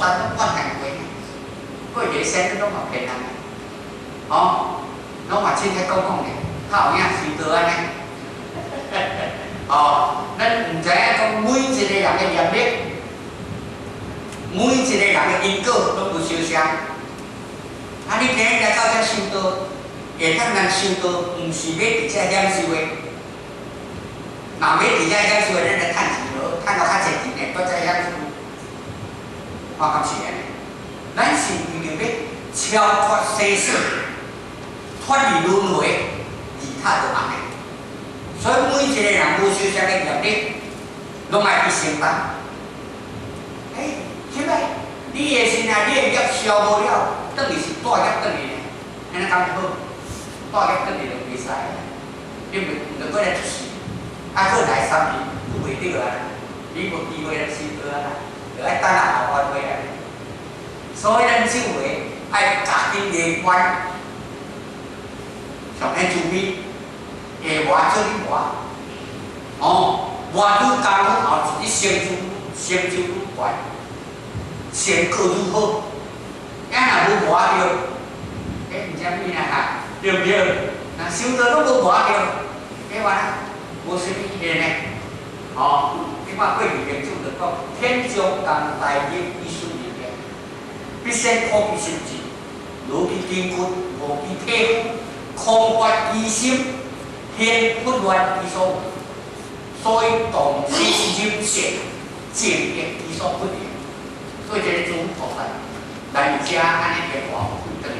薩攏怨恨過，過一个仙攏嘛騙人，哦，攏嘛凊彩講講爾，較有影修道按呢。哦，咱毋知影講每一个人的業力，每一個人的因果攏無相像。啊，你今日來到遮修道，會當人修道，毋是欲佇遮享受的。若欲佇遮享受的，咱來趁錢無，趁到較濟錢的，閣再享受。我敢是按呢？咱是為著欲超脫生死，脫離輪迴，利他就按呢。所以每一個人無相像的業力，攏愛去承擔。欸，啥物？你的身啊，你的業消無了，轉去是帶業轉去呢？按呢敢好？帶業轉去就袂使，你袂毋著閣來出世，啊，閣來三次都袂著啊！你無機會來修道啊，著愛等啊後輪迴啊。所以咱修話愛咬緊牙關，上天慈悲，會磨做你磨，哦，磨愈艱苦後一日成就成就愈懸，成果愈好。啊，若無磨著，欸，毋知物啦哈，對毋對？若修道攏無磨著，欸，完啊，無啥物彼個呢？哦，你看過去經主就講，天將降大任於斯人也，必先苦其心志，勞其筋骨，勞其體膚，空發其心，顯不亂之所為。所以動心忍性，靜得其所不能。所以這個諸菩薩來遮按呢榮華富貴轉去，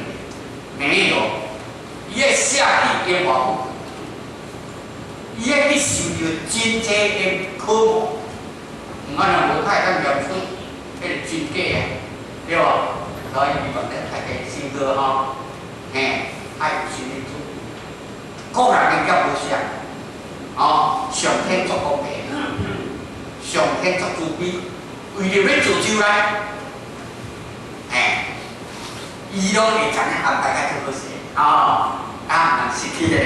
沒有，伊愛捨棄榮華富貴，伊愛去受著真濟的苦磨，毋按若無太當驗出彼個真假啊，對無？所以伊講咱大家修道吼，嘿，愛有心理準備。個人的業無相，哦，上天足公平，上天足慈悲，為著欲造就咱，嘿，伊攏會共咱安排較足好勢，哦，啊，毋通失去彼個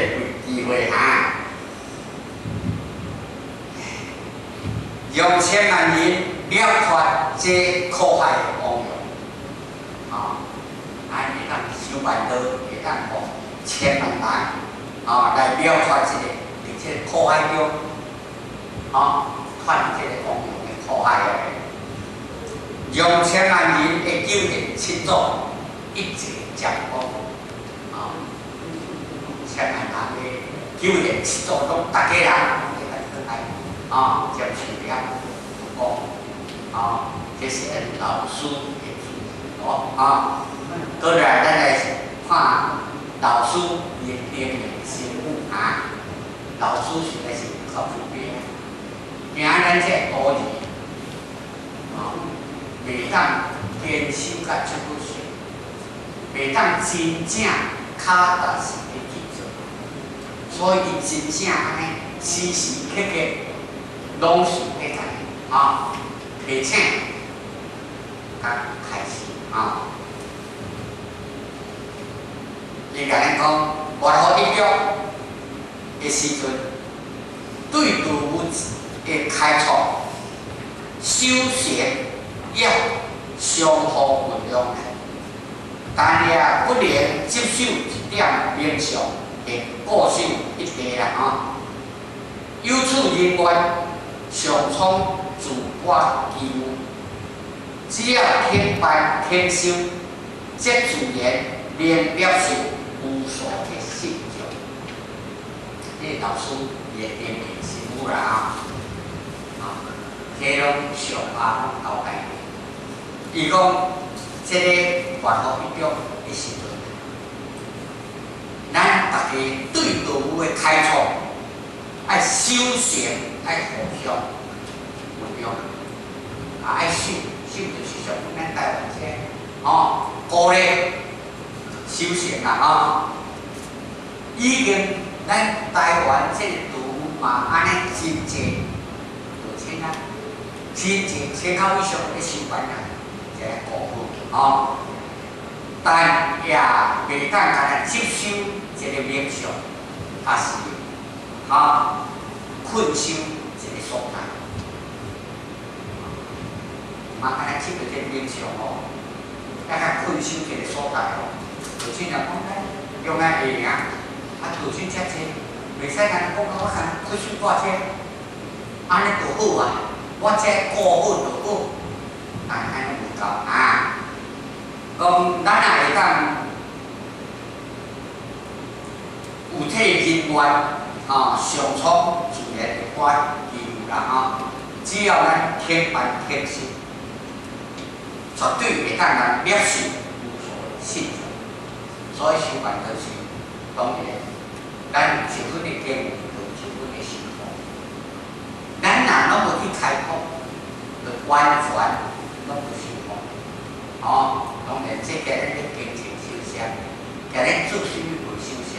機會哈。用千萬人了脫這苦海的汪洋，哦，啊，會當修辦道，會當予千萬人，哦，來了脫這個佇這個苦海中，哦，脫離這個汪洋的苦海的。用千萬人的九賢七祖一齊沾光，哦，千萬人的九賢七祖攏逐家人攏會當來，哦，接受了佛光，哦，這是咱老師的主哦，啊，過來咱來看老師伊的頂面師母啊，老師實在是較慈悲，今仔咱這個徒兒，哦，袂當堅守甲足好勢，袂當真正跤踏實地去做，所以伊真正按呢時時刻刻攏是咧共伊啊提醒、共開示啊。伊共咱講，末後一腳的時陣，對道物的開創、修行要相互運用，但也不能執守一點名相的固守一地啦吼。有此人願，常充自我機遇，只要肯辦肯修，則自然能了受無數的信眾。這個老師伊的頂面師母啦啊，這攏上下攏交代。伊講這個末後一腳的時陣，咱逐家對道物的開創，愛修行，愛互相運用，啊，愛修，修就是像咱台灣這，吼，鼓勵修行啦，吼。已經咱台灣這個道物嘛，按呢真濟，就千啊，真濟千口以上咧修辦啊，這個功夫，吼。但也袂當干焦執守一個名相，抑是哈困守一個所在。嘛敢若佚佗這個冥想哦，抑較困守一個所在哦。就親像講咱用來會爾，啊，道親遮濟，袂使干焦講我干焦困守掛這，按呢就好啊，我這顧好就好，啊，按呢無夠啊。講咱若會當有體人緣，吼，上創自然會歡喜有啦吼。只要咱肯辦肯修，絕對會當人攝受無數的信眾。所以修辦就是當然，咱有一分的經驗，就有一分的成功。咱若攏無去開拓，就完全攏無成功。哦，當然，這今日咧經濟受傷，今日做啥物袂受傷？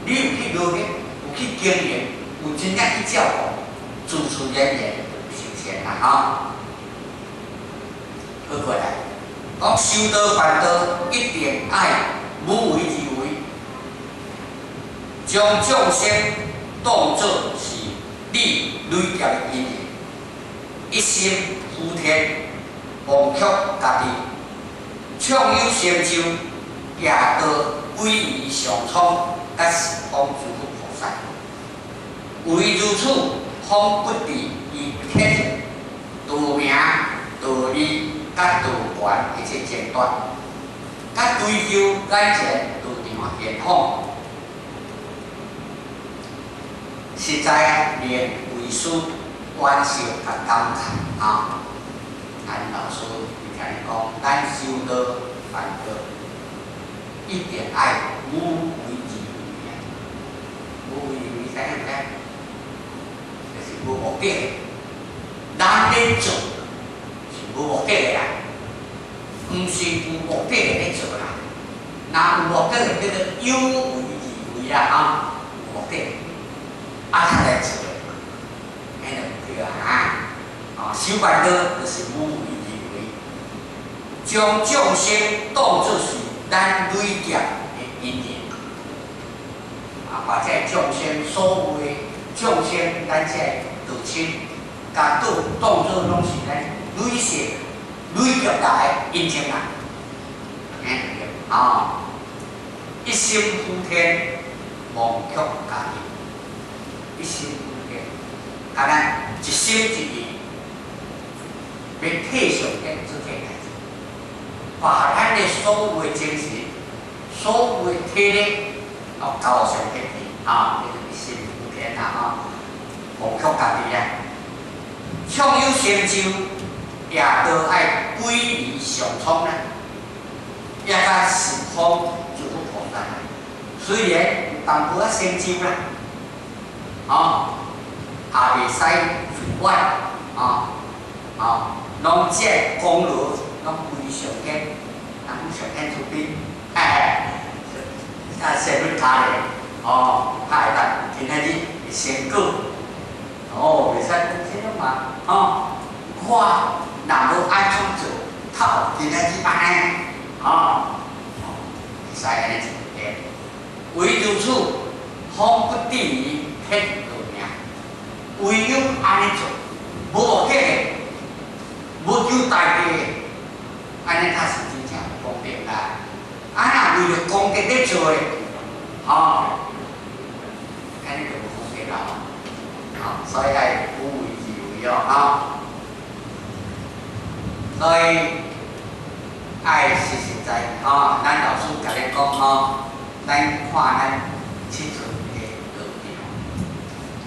你有去努力，有去經營，有真正去照顧，自自然然就有實現啦，吼。好過來，講修道辦道，一定愛無為而為，將眾生當作是你累劫的因緣，一心呼天，忘卻家己，暢有成就，夜道歸依上蒼，佮十方諸佛菩薩，唯如此，方不致於天道名、道義、佮道權一切爭端，佮追求眼前道場現況，實在令為師惋惜佮感慨啊！咱老師伊共你講，咱修道辦道，一定愛無為而為啊！無為而為，知影毋知？就是無目的。咱咧做是無目的的啦，毋是有目的的咧做啦。若有目的的叫做有為而為啦，吼，有目的，啊，才來做的，按呢就對啊！啊，修辦道就是無為而為，將眾生當作是咱累劫的因緣，啊，把這眾生所有的眾生，咱這道親，共當當作攏是咱累世累劫來的因情啦，按呢對啊，一心呼天，忘卻家己，一心呼天，敢若一心一意，欲替上天做這代誌，把咱的所有的精神、所有的體力，哦，交予上天去，啊，這個一心呼天啦，吼，忘卻家己啊，暢有成就，也都愛歸依上蒼啦，也佮十方諸佛菩薩。雖然有淡薄仔成就啦，吼，也袂使自滿，吼，吼，攏這功勞攏歸上天，人講上天慈悲，嘿嘿，啊，善本加咧，哦，較會當今仔日的成果，哦，袂使講這個嘛，吼，我若無按怎做，較有今仔日按呢，吼，會使按呢做對。唯如此，方不致於天道名。唯有按呢做，無目的的，無求代價的，按呢才是真正有功德啦。啊，若為著功德咧做的，吼，按呢就無功德啦。吼，所以愛無為而為哦，吼。所以愛實實在，吼，咱老師共你講吼，咱看咱佚佗的道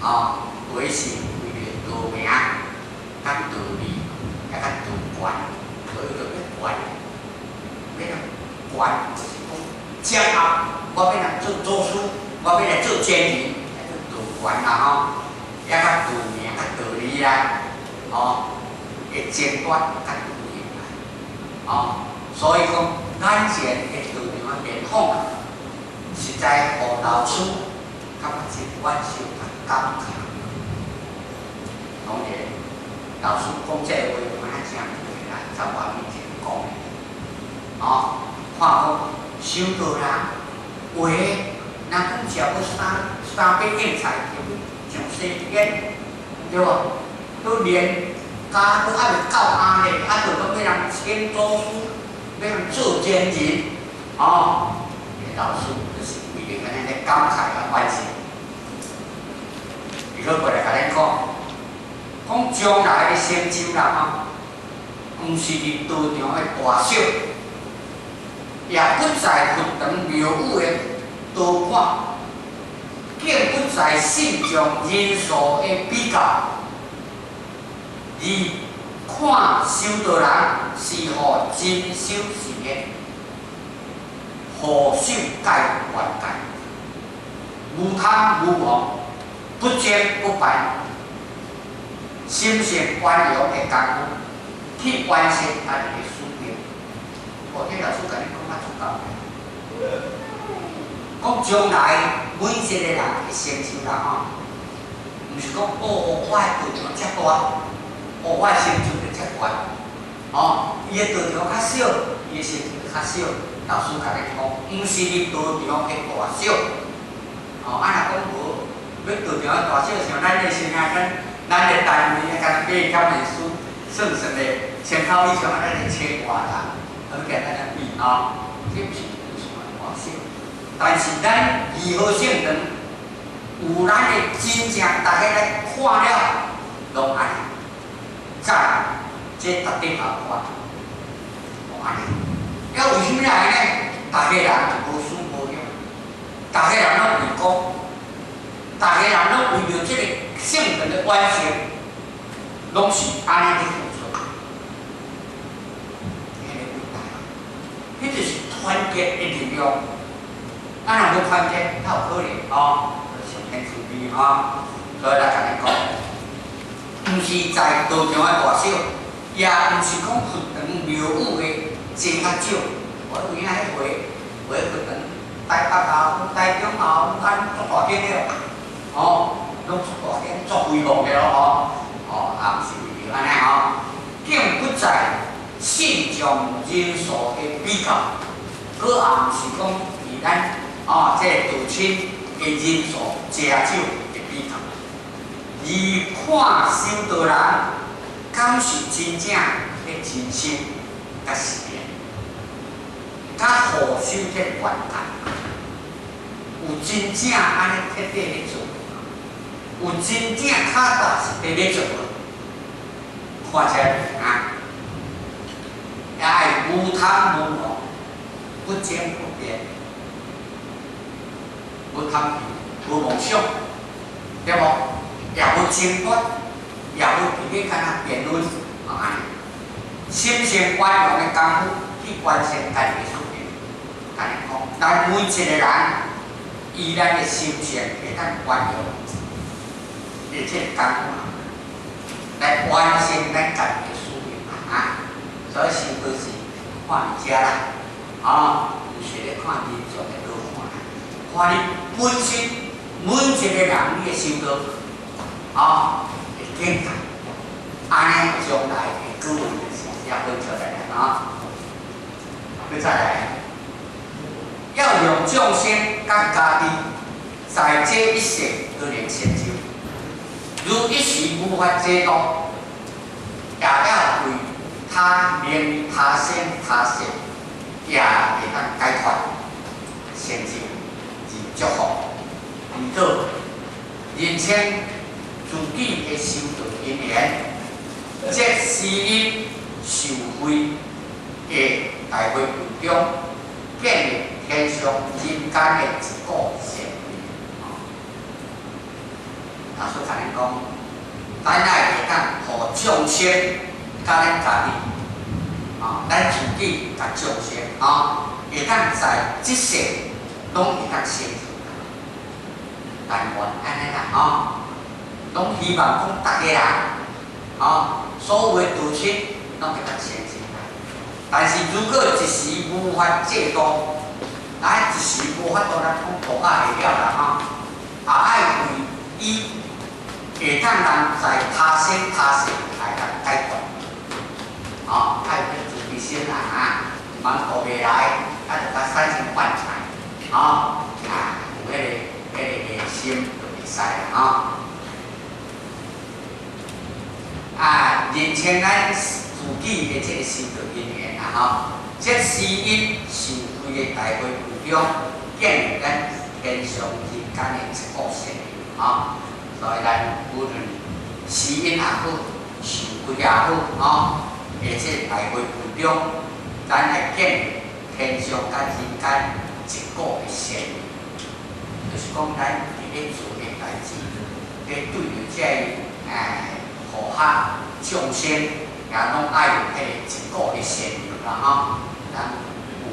場，吼，有的是為著道名、佮道義、抑佮道權，所以就欲權，欲來權就是講掌握，我欲來做祖師，我欲來做監理，叫做道權啦吼，抑佮道名、佮道理啦，吼，會爭端較有用啦，吼，所以講眼前的道場變好，實在予老師感覺真惋惜佮感慨。當然，老師講這話有影誠對啦，十外年前講的，吼，看講修道人，有的若講食欲三三八應菜，就欲上西天，對無？都連家都還未到安呢，啊，就講欲人請祖師，欲人做真人，哦，老師就是為著按呢咧感慨佮反省。伊閣過來共咱講，講將來的成就啦吼，毋是佇道場的大小，也不在佛堂廟宇的多寡，更不在信眾人數的比較，而看修道人是否真修實練，護守戒願戒，無貪無妄，不爭不敗，心性圓融的功夫，去完成家己的使命。哦，這老師共你講啊足夠。講將來每一個人的成就啦吼，毋是講哦，我的道場遮大，哦，我的成就就遮懸，哦，伊的道場較小，伊的成就較小。老師共你講，毋是佇道場的大小，哦，啊若講無欲道場的大小，像咱的先啊，咱的單位，敢若八減的數，算算咧，千口以上，咱會千外人，好簡單來比吼，這毋是道場的大小，但是咱義和聖堂有咱的真正，大家來看了，攏愛讚，這絕對好看，哦按呢。啊，為啥物來呢？逐家人無私無欲，逐家人攏為公，逐家人攏為著這個聖堂的完成，攏是按呢咧付出，彼个偉大，彼就是團結的力量。啊，若無團結，哪有可能吼？上天慈悲吼，所以來共你講，毋是在道場的大小，也毋是講佛堂廟宇的濟較少。我有影彼回，有的佛堂台北也有，台中也有，咱足大間的哦，攏足大間，足輝煌的咯吼。哦，也毋是為著按呢吼，更不在信眾人數的比較，閣也毋是講佇咱哦，這個道親的人數濟少的比較，而看修道人敢是真正的真心佮實練，佮護守這個願戒，有真正按呢徹底咧做，有真正腳踏實地咧做，看起來啊，也愛無貪無妄，不爭不辯，無貪無妄想，對無？也無爭奪，也無佇咧敢若辯論，啊按呢，心性圓融的功夫去完成家己的使命。共你講，咱每一個人，以咱的心性會當圓融的這個功夫，來完成咱家己的使命啊！所以修道是看佇遮啦，啊，毋是咧看人數的多寡，看你本身每一個人你的修道，啊，會境界，按呢將來的果位就是遮分出來啦，啊！閣再來，要讓眾生佮家己在這一世都能成就，如一時無法解脫，也要為他令他生他世，也會當解脫成就而祝福，而做認清自己的修道因緣，這施恩受惠的大會中，建立天上人間的一個善緣。老師共咱講，咱愛會當予眾生佮咱家己，啊，咱自己佮眾生，啊，會當在這世攏會當成就。但願按呢啦，吼，攏希望講逐家人，吼，所有的道親攏會當成就。但是如果一時無法解脫，啊，一時無法度咱講度仔會了啦，吼，也愛為伊會當人在他生他世來當解脫，吼，愛有慈悲心啦，啊，毋通度袂來，啊，就共產生怨讒，吼，啊，有彼个心就會使啦，吼。啊，認認清咱自己的這个修道因緣啦吼，這施恩受惠的大會會中，建立咱天上人間的一個善念吼。所以咱無論施恩也好，受惠也好，吼，佇這个大會會中，咱來建立天上佮人間一個的善念，就是講咱佇咧做的代誌，佇對著這个護法眾生，也攏愛有彼個一個的善念啦吼。咱有，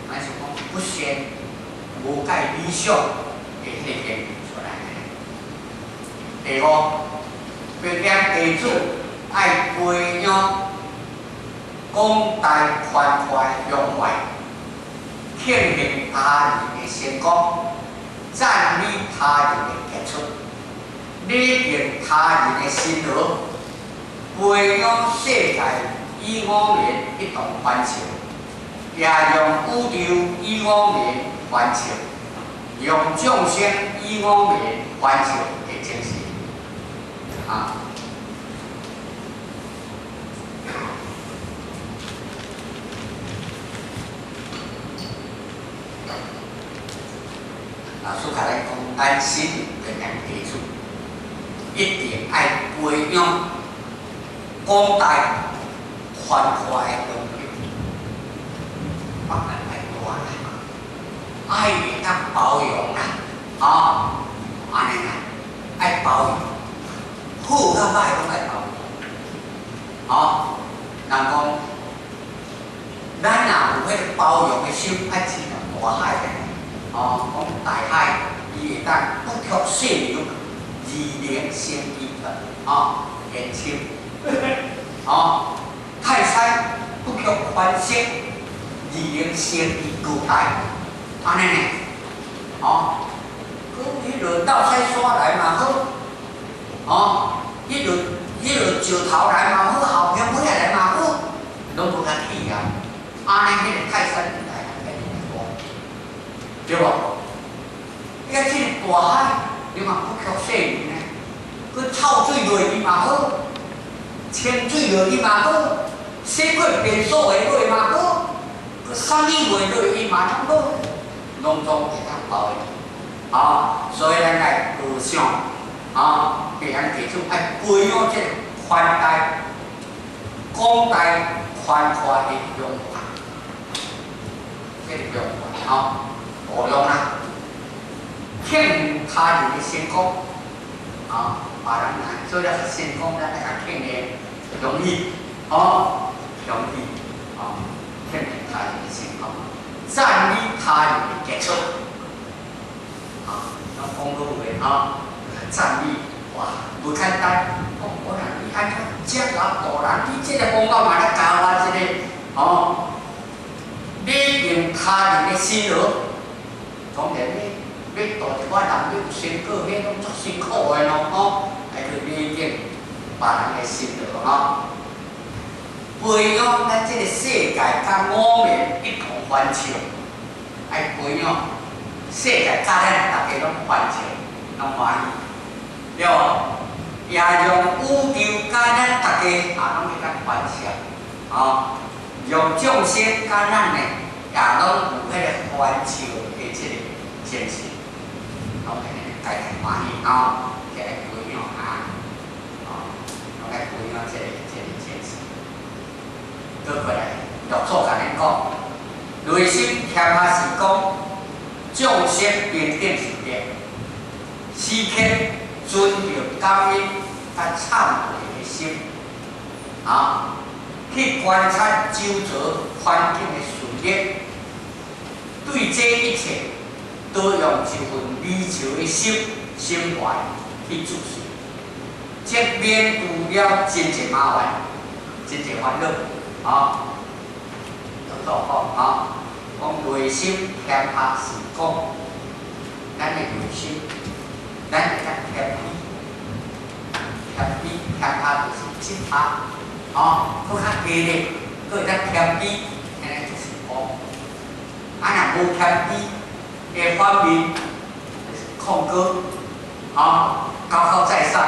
咱是講不善無蓋理想的彼個現出來。第五，白蓮地主愛培養廣大寬闊胸懷，慶幸他人的成功，讚美他人的傑出，禮敬他人的辛勞，培養世界與我們一同歡笑，也讓宇宙與我們歡笑，讓眾生與我們歡笑的精神。啊！老師共咱講，咱身為白蓮地主，一定愛培養廣大寬闊的胸襟，腹愛大啦，愛會當包容啦，吼，按呢啦，愛包容，好佮歹攏愛包容，吼，人講，咱若有彼个包容的心，愛親像大海的，吼，講大海，伊會當不卻細流，而能生伊的，吼，年輕，吼，泰山不卻寬色，而能生伊高大，按呢呢，吼，閣彼落斗屎沙來嘛好，吼，彼落石頭來嘛好，後邊尾仔來嘛好，攏無較起啊，按呢彼个泰山來變大，對無？你看這个大海，你嘛不卻細流呢？閣臭水落去嘛好，清水落去嘛好，洗過便所的落嘛好，閣啥物話落去嘛攏好，攏總會當包容。啊，所以咱愛和尚，啊，白蓮地主愛培養這个寬大、廣大、寬闊的胸懷，這个胸懷，吼，無用啦。慶幸他人的成功，啊，別人若做了成功，咱來共慶幸，容易，哦，容易，哦，慶幸他人的成功，讚美他人的傑出，啊，攏講好話，吼，讚美，哇，無簡單，哦，我若你按怎遮偌大人，你這个方法嘛來教我一个，哦，禮敬他人的辛勞，當然你。欲度一寡人，欲有成果，彼攏足辛苦的咯，吼！愛去禮敬別人的辛勞，吼。培養咱這个世界佮五面一同歡笑，愛培養世界佮咱逐家攏歡笑，攏歡喜，對無？也讓宇宙佮咱逐家也攏會當歡笑，吼！讓眾生佮咱呢，也攏有彼个歡笑的這个精神。攏會家己歡喜吼，這個培養啊，吼，攏愛培養這个精神。倒過來，六祖共咱講，內心謙虛是講，眾生平等是德，時刻存著感恩佮懺悔的心，啊，去觀察周遭環境的順逆，對這一切。都用一份微笑的心心懷去注視，這免除了真濟麻煩，真濟煩惱，啊！六祖講啊，講內心謙虛是講，咱的內心，咱會當謙卑，謙卑謙虛就是質樸，哦，閣較低咧，閣會當謙卑，按呢就是講，啊若無謙卑。的反面就是控高，吼，高高在上，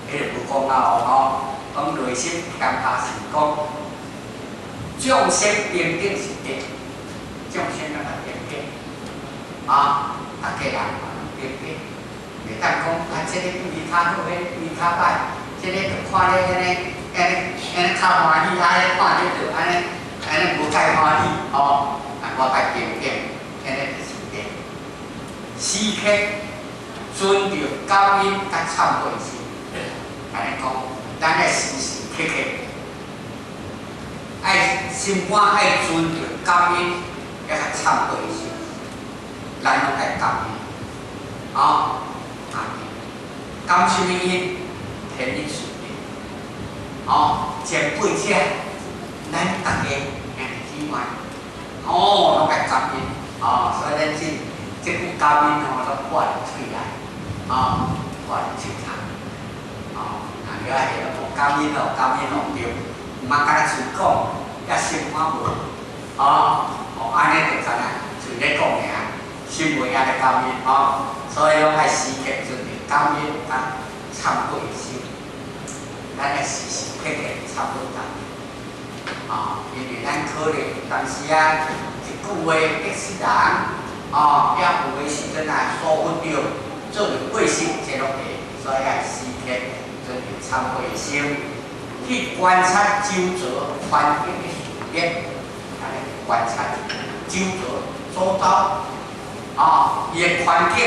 彼個無講啊哦，吼，講內心謙下是講眾生平等是德，眾生攏嘛平等，啊，逐家人嘛平等，袂當講啊，這个對伊較好，彼个對伊較歹，這个就看咧按呢按呢按呢較歡喜，啊，彼看咧就按呢按呢無介歡喜，吼，啊，我愛平等，按呢就是德。時刻存著感恩佮懺悔心，按呢講，咱愛時時刻刻愛心肝愛存著感恩，抑較懺悔心，咱攏愛感恩，吼，感恩，感什物恩？天理事業，吼，前輩者，咱逐家兄弟姊妹，吼，攏愛感恩，吼，所以咱這句感恩吼，攏掛佇喙內，吼，掛佇喙頭，吼，啊，了後講感恩哦，感恩哦，對，毋通干焦喙講，抑心肝無，吼，哦，按呢就知影喙咧講爾，心袂按呢感恩，吼，所以攏愛時刻存著感恩佮懺悔心，咱愛時時刻刻懺悔感恩，吼，因為咱可能有當時啊，一句話得失人。哦，也有的時陣啊，疏忽著做著過失，這攏會，所以愛時刻存著懺悔心，去觀察周遭環境的事物，按呢觀察周遭周遭，哦，伊的環境，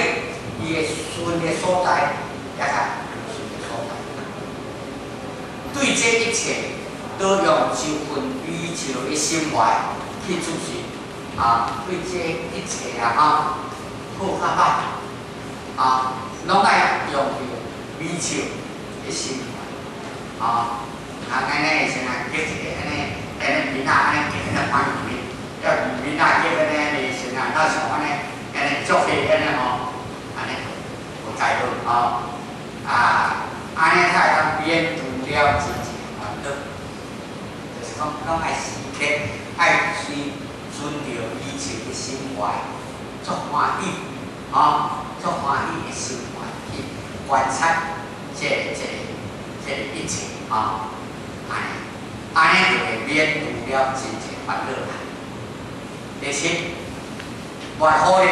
伊的順的所在，抑較無順的所在，對這一切都用一份微笑的心懷去處事。啊，對這一切啊，吼，好較歹，啊，攏愛用著微笑的心懷，啊，啊，按呢先啊，結一個按呢，按呢面仔按呢結按呢歡喜，要面仔結按呢的時啊，若像按呢，按呢足氣按呢吼，按呢無太好，吼，啊，按呢才會當免除了真濟煩惱，就是講攏愛時刻愛隨存著微笑的心懷，足歡喜，吼，足歡喜的心懷去觀察這個一切，吼，按呢，按呢就會免除了真濟煩惱啦。第七，活好了，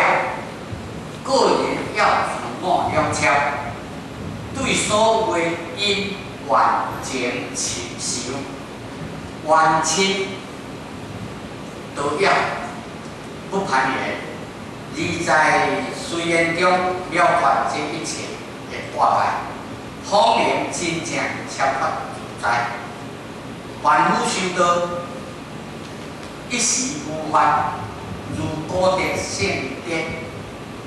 個人要自我了超，對所有因怨情仇冤親都要不攀緣，而在隨緣中了斷這一切的掛礙，方能真正超脫自在。凡夫修道，一時無法，如古德聖德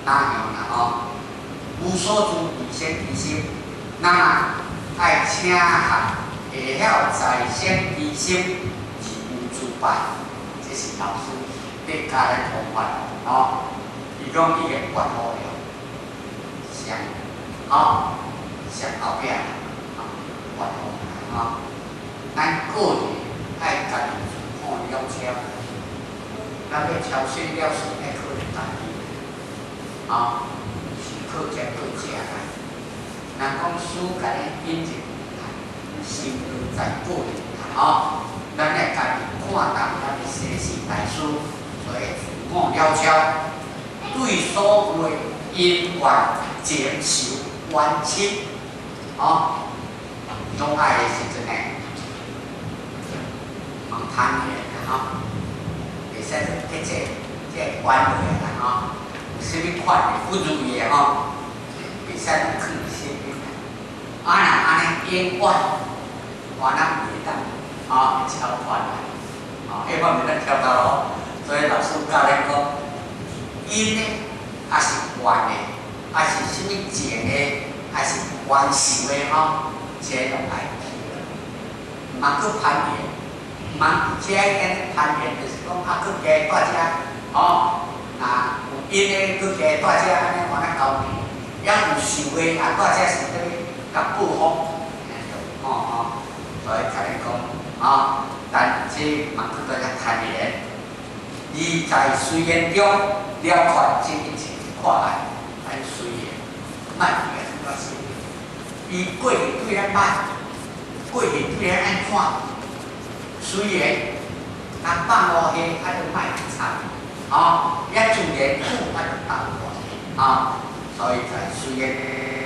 那樣啦吼，無所住而生其心，那麼愛請學會曉在生其心而無住敗，這是老師佇教咱方法吼。伊講已經覺悟了，上吼上後壁吼覺悟吼，咱個人愛家己自我了超，咱欲超生了死，愛靠家己，吼，是靠這靠食啦。人講師共咱引入修道在個人吼，咱愛家己看重咱的生死大事，所以自我了超，對所有的因緣情仇冤親，吼，攏愛的時陣呢，毋通貪戀啦吼，袂使去這冤落來啦吼，有啥物款的不如意的吼，袂使攏囥佇心裡。啊若按呢永遠，我咱袂當吼會超脫啦，吼永遠袂當超脫咯。所以老師教咱講，因呢，抑是怨的，抑是啥物情的，抑是冤仇的吼，這攏愛去，毋通閣攀緣，毋通佇遮按呢攀緣，就是講啊，閣加蹛遮，吼，若有因的閣加蹛遮按呢，按呢交缠，抑有仇的啊，蹛遮是咧共報復，吼吼，所以共恁講，吼，咱這毋通閣蹛遮攀緣，而在隨緣中了斷這一切掛礙，咱隨緣，莫佇遐怎心。伊過去對咱歹，過去對咱按怎？雖然咱放烏蝦，啊，就莫去插，吼，也自然久，啊，就淡化，啊，所以在雖然。